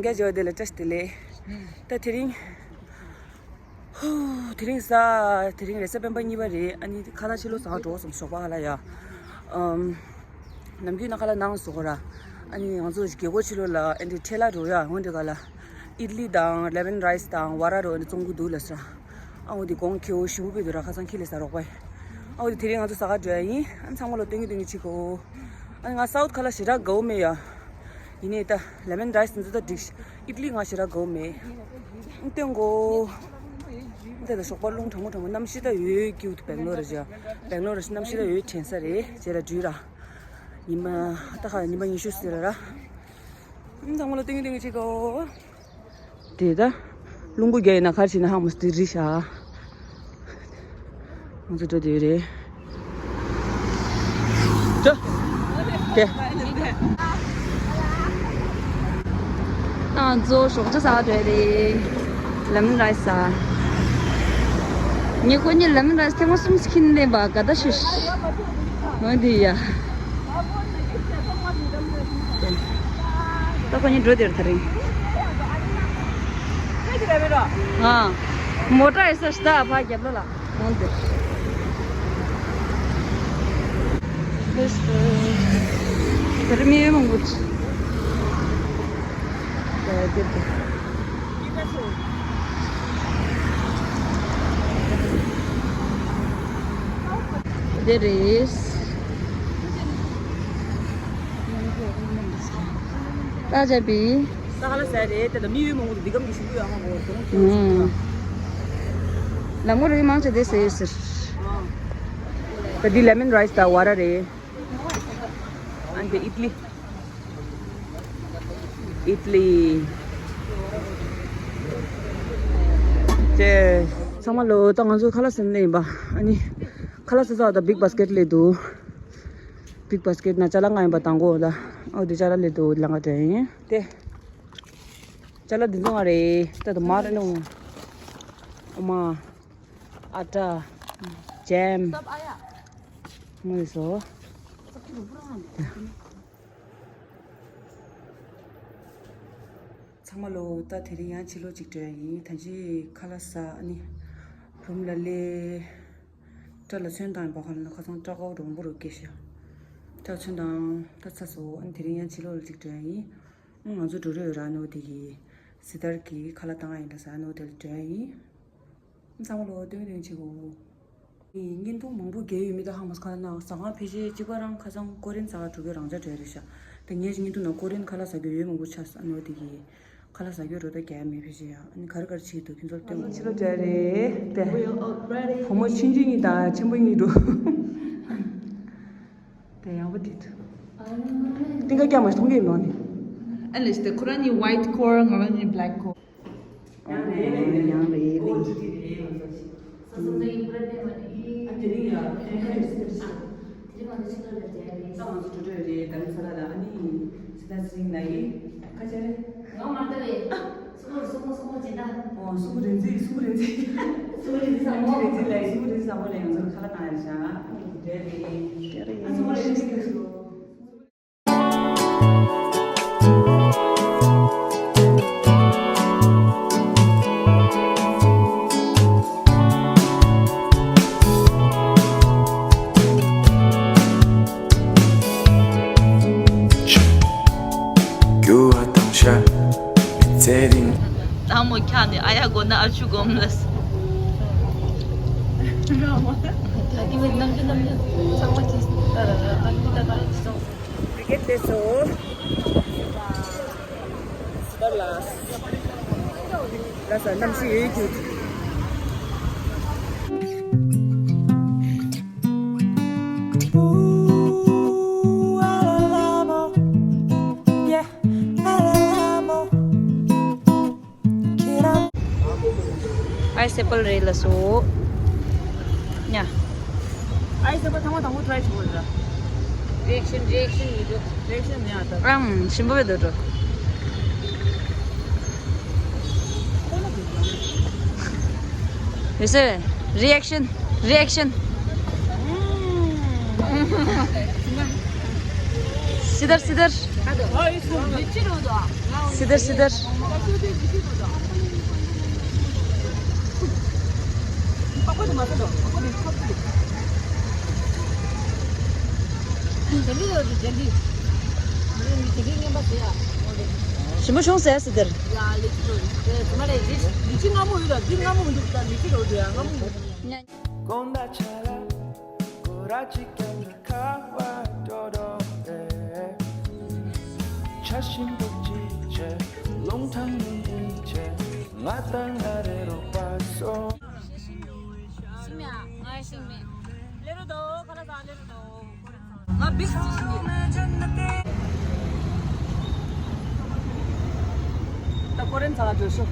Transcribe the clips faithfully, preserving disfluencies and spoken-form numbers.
ཡ་ཇོ་དེ་ལ་བཀྲ་ཤིས་བདེ་ལེགས། ད་དེ་རིང་། ཧུ། དེ་རིང་གཟའ། དེ་རིང་རེས་གཟའ་སྤེན་པ་གཉིས་པ་རེད། ཨ་ནི་ཁ་ལག་ཕྱི་ལོགས་ཟ་ག་འགྲོ་སོང་། ཞོགས་པ་ཧ་ལ་ཡ། ཨམ། ནམ་རྒྱུན་ན་ཁ་ལག་ནང་ཟ་གོ་ར། ཨ་ནི་ང་ཚོ་རྒྱལ་སྒོ་ཕྱི་ལོགས་ལ་ཨ་འདི་ཁྲལ་ལ་འགྲོ་ཡ། འོན་ཏེ་ག་ལ། ཨིད་ལི་དང་ལེ་མོན་རའི་སི་དང་ཝ་ར་རོ་ཨ་ནི་བཙོང་གི་འདུག་ལ་ཟ། ཨ་འོ་དེ་གོང་ཁེའུ་ཞིམ་པོ་དཔེ་འདུག་ར། ཁ་སང་ཁྱི་ལས་ཟ་རོགས་པ། ཨ་འོ་དེ་དེ་རིང་ང་ཚོ་ཟ་ག་འགྲོ་ཡ་ཡིན། ཨ་ནི་ཚང་མ་ལོ་སྟོན་གི་སྟོན་གི་བྱེད་གོ། ཨ་ནི་ང་སའུཐ་ཁ་ལག་ཞེ་དྲག་དགའ་བོ་མེད་ཡ། ཡིན་ནའི་ད་ལེ་མོན་རའི་སི་འདི་ཚོ་ད་འགྲིག་ཨིད་ལི་ང་ཞེ་དྲག་དགའ་བོ་མེད། ཨ་སྟོན་གོ། ཨ་ད་ད་ཞོགས་པ་རླུང་གྲང་མོ་གྲང་མོ། གནམ་གཤིས་ད་ཡོད་ཀྱི་འདུག་བེང་ལོར་རེད་ཅག་བེང་ལོར་རེད། གནམ་གཤིས་ད་ཡོད་དྲན་ས་རེད། རྗེས་ལ་འགྲུལ་ར། ཉི་མ་ད་ཁ་ཉི་མ་ཉི་ཤུ་ཟེར་ར། ཨ་ཚང་མ་ལོ་སྟོན་གི་སྟོན་གི་བྱེད་གོ། དེ་ད། རླུང་བུ་རྒྱག་ཡིན་ན་ག་རེ་བྱེད་ན་ཧང་མོ་སྟེ་རི་ཤ། ང་ཚོ་འགྲོ་དུས་རེད། འགྲོ། དེ། ང་ཚོ་ཞོགས་ཇ་ཟ་འགྲོ་རེད། ལེ་མོན་རའི་སི་ཟ། ངས་ཁོ་གཉིས་ལེ་མོན་རའི་སི་ཐེངས་མ་གསུམ་ཁྱེར་ནས་པ་དགའ་ད་ཤུ་ཤུ། འོན་ཏེ་ཡ། ད་ཁོ་གཉིས་འགྲོ་དེར་ཐ་རིང་། ཨ། མོ་ཊ་ཡོད་ས་ཞིག་ད་ཕ་རྒྱབ་ལོ་ལ་འོང་དེར། དེར་མི་ཡོད་མང་པོ་ཅིག་དེར་དེར། དེ་རེད། ད་བྱས་པས། ས་ཧ་ལ་ཟ་རེད། དེ་ལ་མི་ཡུལ་མང་པོ་འདི་གམ་གྱི་ཞུ་གུ་ཡང་མང་པོ་དོང་ཁྱེར་སོང་། ལ་མོ་རེ་མང་ཆེ་དེ་ཟེར་ཟེར། ད་འདི་ལེ་མོན་རའི་སི་དང་ཝ་ར་རེད། ཨན་དེ་ཨིད་ལི། ཨིད་ལི། དེ་ཚང་མ་ལོ་ད་ང་ཚོ་ཁ་ལག་ཟ་ནས་ཡིན་པ། ཨ་ནི་ཁ་ལག་ཟ་ས་ད་བིག་བཱ་སི་ཀེཊ་ལས་འདུག་བིག་བཱ་སི་ཀེཊ་ན་ཅ་ལག་ང་ཡིན་པ་དང་གོ་ད། ཨོ་དེ་ཅ་ལག་ལས་འདུག་ལང་ག་དྲན་ཡིན་དེ། ཅ་ལག་འདི་ཚོ་ང་རེད། ད་དུ་མར་ནོ། ཨོ་མ། ཨ་ཏྲ། ཇེམ། མོ་ཡི་སོ། ཚང་མ་ལོ་ད་དེ་རིང་ཡང་ཕྱི་ལོགས་གཅིག་འགྲོ་ཡ་ཡིན། ད་ཅི་ཁ་ལག་ཟ། ཨ་ནི་རུམ་ལ་སླེབས། སྐྲ་ལ་ཚོན་བཏང་ཡིན་པ་ཁ་ལ་ན་ཁ་སང་སྐྲ་ཀོ་འདྲ་མང་པོ་རུ་སྐྱེས་ཤག་སྐྲ་ཚོན་བཏང་ད་ཚ་སོ། ཨ་ནི་དེ་རིང་ཡང་ཕྱི་ལོགས་ལ་གཅིག་འགྲོ་ཡ་ཡིན། ཨང་ང་ཚོ་འགྲོ་རོགས་ཡོད་ར་ནོ་དེ་གི། སི་ཏར་གི་ཁ་ལག་བཏང་ཡ་ཡིན་ད་ཟ་ནོ་དེ་ལ་འགྲོ་ཡ་ཡིན། ཚང་མ་ལོ་སྟོན་སྟོན་བྱེད་གོ། བརྙན་ཐུང་མང་པོ་རྒྱལ་ཡོད་མི་ད་ཧང་མོ་ཁ་ན་ཟ་ཁང་ཕལ་ཆེར་གཅིག་པ་རང་ཁ་སང་ཀོ་རེན་ཟ་ག་འགྲོ་གི་རང་ཅག་འདྲ་རེད་ཤག་ད་ངས་བརྙན་ཐུང་ནང་ཀོ་རེན་ཁ་ལག་ཟ་གི་ཡོད་མང་པོ་ཆགས་ས་ནོ་དེ་གི། ཁ་ལག་ཟ་གི་རོ་ད་རྒྱལ་མི་ཕལ་ཆེར་ཡ། ཨ་ནི་ག་རེ་ག་རེ་བྱེད་ཀྱི་འདུག་ཁྱོད་ཚོར་སྟོན་གོ། ཕྱི་ལོགས་འདྲ་རེད་དེ། བུ་མོ་ཆུང་ཆུང་གཉིས་དང་ཆེན་པོ་གཉིས་འགྲོ། དེ་ཡག་པོ་དེ་འདུག་གཏིང་ཁ་རྒྱག་མ་མཐོང་གི་ནོ་ནི། ཨ་ལེ་ཁོ་རང་གཉིས་ཝའིཊ་ཀོར་ང་རང་གཉིས་བྷེ་ལེག་ཀོར། ཡང་རེད་ལེ། ཡང་རེད་ལེ། ཨ་དེ་རིང་ཡ་ཁ་ཁ་རེད་ཟེར་ཟེར། ད་ང་ཚོ་གྲོས་གྲོས་རེད། ད་ཚ་ལ་ལ་ཨ་ནི་སི་ད་སི་རིང་ན་ཡི་ཁ་ཆེ་རེད། ང་མ་ལྟ་རེད། སུ་མོ་སུ་མོ་སུ་མོ་ཇི་ད། ཨོ་སུ་མོ་རིན་ཙི་སུ་མོ་རིན་ཙི། སུ་མོ་རིན་ཙི་བཟང་མོ། རིན་ཙི་ལ་སུ་མོ་རིན་ཙི་བཟང་མོ་ལ་ང་ཚོ་ཁ་ལག་བཏང་ཡ་ཤག་རེད་རེད། ཨ་ཚང་མ་ལ་ཡིན་གྱི་སུ། རྒྱུ་བ་དང་ཤ་མི་ཚེ་རིང་། ལྷ་མོ་འཁྱག་ནས་ཨ་ཡ་དགོ་ན་ཨ་ཆུ་སྒོམ་ལ། ད་གི་མེད་ནམ་རྒྱུན་ནམ་རྒྱུན་ཚང་མ་གྱིས་ད་ད་ད་གི་ད་ད་གི་སོང་། བི་ཀེ་ཊི་ལས་སོ། སི་ཏར་ལ། ལ་ས་གནམ་གཤིས་ཡོད་ཀྱི། ཨའི་སི་ཨེ་པལ་རེད་ལ་སོ། ཉ། ཨའི་སི་ཨེ་པལ་ཐང་མ་དང་པོ་ཊི་རའི་བྱེད་དགོས་རེད། རི་ཨེག་ཤན་རི་ཨེག་ཤན་ཡིན་འགྲོ། རི་ཨེག་ཤན་ཡང་ད། ཨང་ཞིམ་པོ་བས་འདུག་འགྲོ། ཡོད་སེ། རི་ཨེག་ཤན་རི་ཨེག་ཤན། སི་ཏར་སི་ཏར། ཨ་ཡོད་སེ་རི་ཅི་རོ་དོ། སིདར་སིདར། ཞིམ་པོ་བྱུང་ཟེར་སིདར། དགོང་དག་ཆ་ལ་སྐོར་ར་གཅིག་ཀྱང་ཁ་བ་ཏོ་ཏོ་རེད། ཆ་ཞིམ་པོ་གཅིག་བྱས། རླུང་ཐང་ཉུང་ཉུང་བྱས། ང་དང་ང་རེ་རོགས་པ་སོ། ཤིང་ཡ་ང་ཤིང་མེད། ལེ་རུ་དོ་ཁ་ལ་ད་ལེ་རུ་དོ། ང་བིག་ཤིང་མེད། ད་ཀོ་རེན་ཚང་ང་འགྲོ་ཤོག་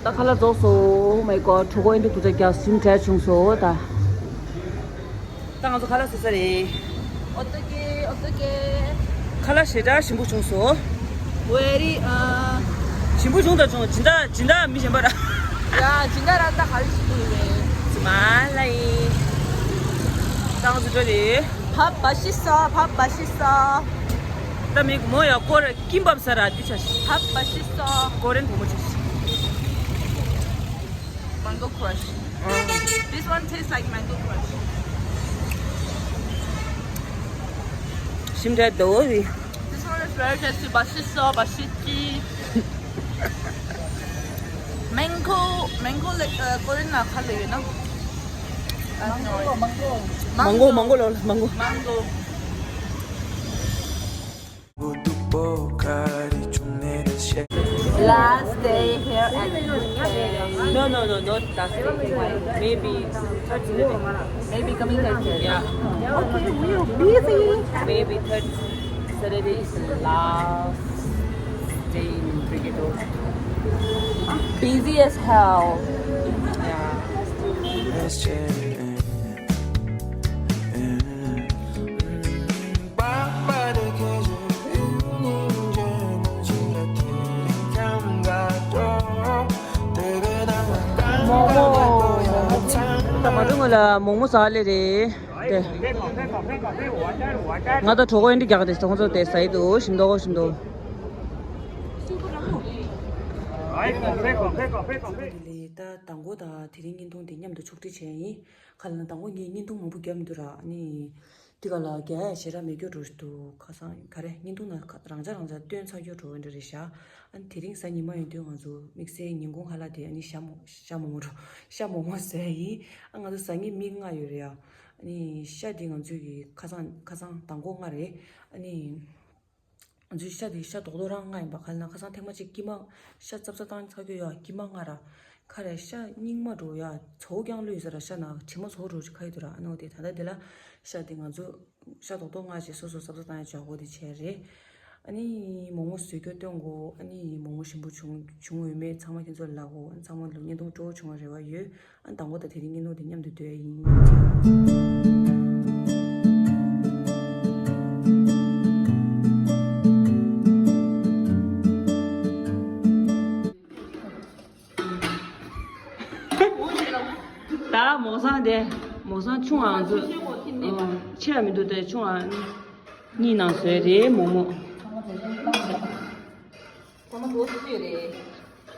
ད་ཁ་ལག་རྫོགས་སོང་། Oh my god། གྲོད་ཁོག་ཨེ་འདྲ་འདུག་ད་རྒྱག་ཞིམ་དྲག་བྱུང་སོང་ད། ད་ང་ཚོ་ཁ་ལག་ཟ་ས་རེད། ཨོ་ཏོ་ཀེ་ཨོ་ཏོ་ཀེ། ཁ་ལག་ཞེ་དྲག་ཞིམ་པོ་བྱུང་སོང་། Very ཨ། ཞིམ་པོ་བྱུང་ད་བྱུང་། སྦྱིན་བདག་སྦྱིན་བདག་མི་གཞན་པ་ར། ཡ་སྦྱིན་བདག་ར་ད་ག་རེ་ཞིམ་པོ་ཡོད་རེད། ཙི་མ་ལ་ཡིན། ད་ང་ཚོ་འགྲོ་རེད། ཕ་བ་ཤི་ས་ཕ་བ་ཤི་ས། ད་མི་མོ་ཡ་ཀོ་ར། ཀིམ་པབ་ཟ་ར་འདི་ཆ་ཤི། ཧབ་པ་ཤི་སོ། ཀོ་རེན་བུ་མོ་ཆ་ཤི། Mango crush. This one tastes like mango crush. ཞིམ་དྲག་འདུག་རེད། This one is very tasty. བ་ཤི་སོ་བ་ཤི་ཅི། Mango mango like ཀོ་རེན་ལ་ག་རེ་ལབ་ཡོད་ན། མང་གོ་མང་གོ། མང་གོ་མང་གོ་ལོ་མང་གོ། Mango. Last day here at U K. No, no, no, not last day. Maybe third Saturday. Maybe coming Thursday. Yeah. Okay, we're busy. Maybe third Saturday is the last day in Brigado. Busy as hell. Yeah. མོག་མོག་མོག་མོག་ད་མ་འདུག་ང་ལ་མོག་མོག་ཟ་ལེ་རེད་དེ། ང་ད་གྲོད་ཁོག་ཨེ་འདྲ་རྒྱག་གི་དེ་ཁོང་ཚོ་དེ་ཟ་ཡི་འདུག་ཞིམ་མདོག་ཞིམ་མདོག་ད་དང་པོ་དང་དེ་རིང་བརྙན་ཐུང་དེ་མཉམ་དུ་ཕྱོགས་སྒྲིག་བྱས་ཡིན། ག་ལ་ན་དང་པོ་ངས་བརྙན་ཐུང་མང་པོ་བརྒྱབ་མི་འདུག་ར། ཨ་ནི་དེ་ག་ལ་རྒྱ་ཡག་ཞེ་དྲག་མེད་རྒྱུ་འགྲོ་འདུག་ཁ་སང་ག་རེ་བརྙན་ཐུང་ནང་རང་འཇགས་རང་འཇགས་སྟོན་ཚར་རྒྱུ་འགྲོ་འདྲ་རེད་ཤག་ཨ་ནི་དེ་རིང་གཟའ་ཉི་མ་ཡིན་དུས་ང་ཚོ་དམིགས་བསལ་ཉིན་གུང་ཁ་ལག་དེ་ཨ་ནི་ཤ་མོ་ཤ་མོག་མོག་འགྲོ་ཤ་མོག་མོག་བཟོས་ཡིན། ཨ་ང་ཚོ་ཟ་ངེས་མི་ལྔ་ཡོད་རེད་ཡ། ཨ་ནི་ཤ་དེ་ང་ཚོའི་གི་ཁ་སང་ཁ་སང་དང་པོ་ལྔ་རེད། ཨ་ནི། ང་ཚོའི་ཤ་དེ་ཤ་རྡོག་རྡོག་རང་ལྔ་ཡིན་པ། ག་ལ་ན་ཁ་སང་ཐེངས་མ་གཅིག་དཀྱིལ་མ་ཤ་རྩབ་རྩབ་བཏང་ཚར་རྒྱུ་ཡོད། དཀྱིལ་མ་ལྔ་ར། ཁ་རེ་ཤ་རྙིང་མ་འགྲོ་ཡ། ཚོ་རྐྱང་ལུས་ཟེར་ར། ཤ་ནང་དྲི་མ་ཚོ་འགྲོ་ཁ་ཡི་འདུག་ར། ཨ་ནོ་དེ་ད་ལྟ་དེ་ལ་ཤ་དེ་ང་ཚོ་ཤ་རྡོག་རྡོག་ལྔ་བྱས་སོ་སོ་རྩབ་རྩབ་བཏང་ཡ་ཇོག་གོ་དེ་བྱས་རེད། ཨ་ནི་མོག་མོག་བཟོས་རྒྱུ་སྟོན་གོ་ཨ་ནི་མོག་མོག་ཞིམ་པོ་བྱུང་བྱུང་ཡོད་མེད་ཚང་མ་ཁྱེད་ཚོ་ལ་གོ་ཨ་ནི་ཚང་མ་ལ་བརྙན་ཐུང་སྤྲོ་བོ་བྱུང་བ་རེ་བ་ཡོད། ཨ་དང་པོ་དང་དེ་རིང་བརྙན་ཐུང་དེ་མཉམ་དུ་བསྡུས་ཡ་ཡིན། ད་མོག་སང་དེ་མོག་སང་ཆུང་ཨང་ཚོ་ཆེ་ཡ་མི་འདུག་དེ་ཆུང་ཨང་གཉིས་ནང་བཟོས་རེད་མོག་མོག་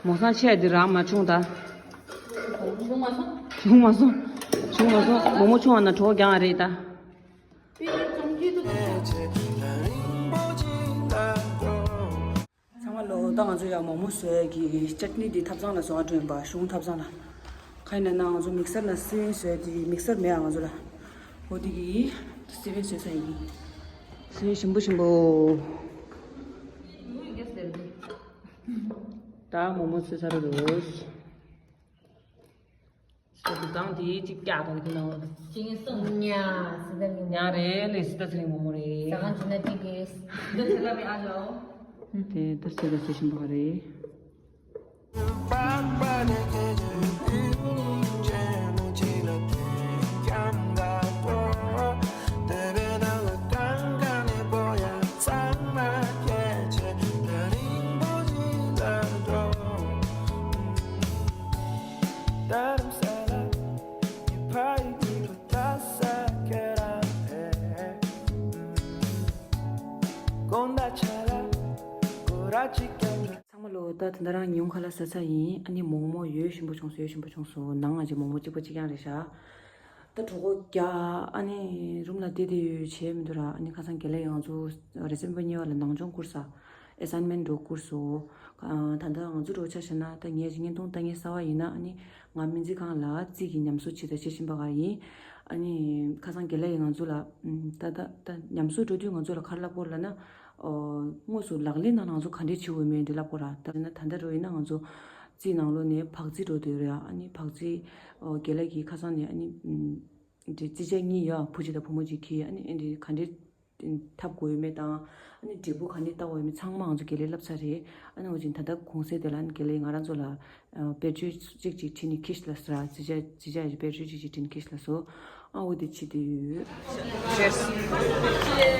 མོག་སང་ཆེ་འདི་རང་མ་བྱུང་ད། བྱུང་མ་སོང་། བྱུང་མ་སོང་། བྱུང་མ་སོང་། མོག་མོག་ཆུང་བ་ན་གྲོགས་རྒྱང་རེད་ད། ཚང་མ་ལོ་ད་ང་ཚོ་ཡང་མོག་མོག་བཟོ་ཡ་གི་ཅཊ་ནི་འདི་ཐབ་ཚང་ལ་བཟོ་བ་འགྲོ་ཡིན་པ་གཞུང་ཐབ་ཚང་ལ། ག་ཡིན་ན་ང་ཚོ་མིག་སར་ལ་སི་བིན་བཟོ་ཡ་འདི་མིག་སར་མེད་ཨ་ང་ཚོ་ལ། འོ་འདི་གི་སི་བིན་བཟོ་ས་ཡིན། སི་བིན་ཞིམ་པོ་ཞིམ་པོ། ད་མོག་མོག་ཚོས་ཚར་འདུག་ས་འདུག་སྟངས་དེ་གཅིག་ཀྱག་དང་གི་ནང་། ཅིང་སོང་ཉ་སི་ད་གི་ཉ་རེད་ལས་སི་ད་ཚེ་རིང་མོག་མོག་རེད། ས་གང་ཅི་ན་ཏི་གེ་སི་ད་ཚེ་ལ་མི་ཨ་ལོ། དེ་ད་སི་ད་ཚེ་ཞིམ་པོ་རེད། ཚང་མ་ལོ། ད་ད་ལྟ་རང་ཉིན་ཁ་ལག་ཟ་ཚར་ཡིན། ཨ་ནི་མོག་མོག་ཡོད་ཞིམ་པོ་བྱུང་སོང་། ཡོད་ཞིམ་པོ་བྱུང་སོང་། ནང་ང་ཅིག་མོག་མོག་གཅིག་པ་གཅིག་རྐྱང་རེད་ཤག་ད་གྲོད་ཁོག་རྒྱགས། ཨ་ནི་རུམ་ལ་བསྡད་བསྡད་ཡོད་བྱས་མི་འདུག་ར། ཨ་ནི་ཁ་སང་རྒན་ལགས་ཡང་ང་ཚོ་རེས་གཟའ་མིག་དམར་གཉིས་པ་ལ་ནང་སྦྱོང་བསྐུར་ས། ཨེ་སའིན་མེན་འགྲོ་བསྐུར་སོང་། ད་ལྟ་ང་ཚོ་འགྲོ་ཆ་བཞག་ན། ད་ངས་བརྙན་ཐུང་ལྟ་མཁན་གསར་པ་ཡིན་ན། ཨ་ནི་ང་སྨན་རྩིས་ཁང་ལ་རྩིས་ཀྱི་ཉམས་གསོ་བྱེད་ད་བྱེད་བཞིན་པ་ག་ཡིན། ཨ་ནི་ཁ་སང་རྒན་ལགས་ཡིས་ང་ཚོ་ལ་ད་ད་ད་ཉམས་གསོ་འགྲོ་དུས་ང་ཚོ་ལ་ག་རེ་ལབ་ཀྱི་ཡོད་ལབ་ན། ཨོ། དངོས་སུ་ལག་ལེན་ནང་ང་ཚོ་ག་འདྲས་བྱེད་དགོས་མེད་འདི་ལབ་ཀྱི་ཡོད་ར། ད་ན་ད་ལྟ་འགྲོ་ཡིན་ན་ང་ཚོ་རྩིས་ནང་ལོགས་ནས་བག་རྩིས་འགྲོ་འདོད་རེད། ཨ་ནི་བག་རྩིས། ཨོ། རྒན་ལགས་ཀྱིས་ཁ་སང་ནས་ཨ་ནི་ཨམ། འདི་རྩིས་ཆ་གཉིས་ཡོད། བུ་གཅིག་དང་བུ་མོ་གཅིག་གིས། ཨ་ནི་ཨེ་འདི་ག་འདྲས་འཐབ་དགོས་ཡོད་མེད་དང་། ཨ་ནི་འབྲས་བུ་ག་འདྲས་བལྟ་དགོས་ཡོད་མེད་ཚང་མ་ང་ཚོ་རྒན་ལགས་ལབ་ཚར་རེད། ཨ་ནི་འོ་ཅིག་ད་ལྟ་གུང་སེང་དེ་ལ་ཨ་ནི་རྒན་ལགས་ང་རང་ཚོ་ལ་ཨ་དཔེར་བརྗོད་གཅིག་གཅིག་བྲིས་ནས་ཁྱེར་ཤོག་ལབ་ཟེར་ར། རྩིས་ཆ་རྩིས་ཆ་ཡི་དཔེར་བརྗོད་གཅིག་གཅིག་བྲིས་ནས་ཁྱེར་ཤོག་ལབ་སོང་། ཨ་འོ་དེ་བྱེད་དུས་ཡོད། Cheers.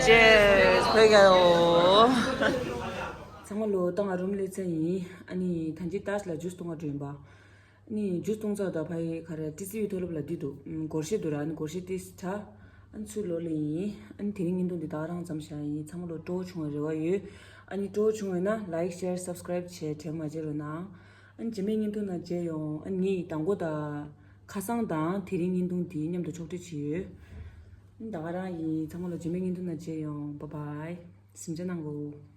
Cheers. བོད་རྒྱལ་ལོ། ཚང་མ་ལོ། ད་ང་རུམ་སླེབས་ཚར་ཡིན། ཨ་ནི་ད་ཅི་ཏཱས་ལ་ཇུས་འཐུང་ག་འགྲོ་ཡིན་པ། ཨ་ནི་ཇུས་འཐུང་ཚར་ད་ཕ་ཡི་ག་རེ་ཏི་སི་ཡུ་མཐོ་སློབ་ལ་འདི་འདུག་ཨམ། སྒོར་གཞས་འདུག་ར། ཨ་ནི་སྒོར་གཞས་ཏིས་ཁྲ། ཨ་ནི་ཚུར་ལོག་སླེབས་ཡིན། ཨ་ནི་དེ་རིང་བརྙན་ཐུང་འདི་ད་ག་རང་ཙམ་བཞག་ཡིན། ཚང་མ་ལོ་སྤྲོ་བོ་བྱུང་བའི་རེ་བ་ཡོད། ཨ་ནི་སྤྲོ་བོ་བྱུང་བས་ན་ལའིཀ་ཤེར་སབ་སི་ཀ་རའིབ་བྱས་དྲན་མ་བརྗེད་རོགས་གནང་། ཨ་ནི་རྗེས་མའི་བརྙན་ཐུང་ནང་མཇལ་ཡོང་། ཨ་ནི་ངའི་མདང་དགོང་དང་ཁ་སང་དང་དེ་རིང་བརྙན་ཐུང་འདི་མཉམ་དུ་ཕྱོགས་སྒྲིག་བྱས་ཡོད། ཨ་ནི་ད་ག་རང་ཡིན། ཚང་མ་ལོ་རྗེས་མའི་བརྙན་ཐུང་ནང་མཇལ་ཡོང་། བྷའི་བྷའི། གཟིམ་འཇགས་གནང་གོ།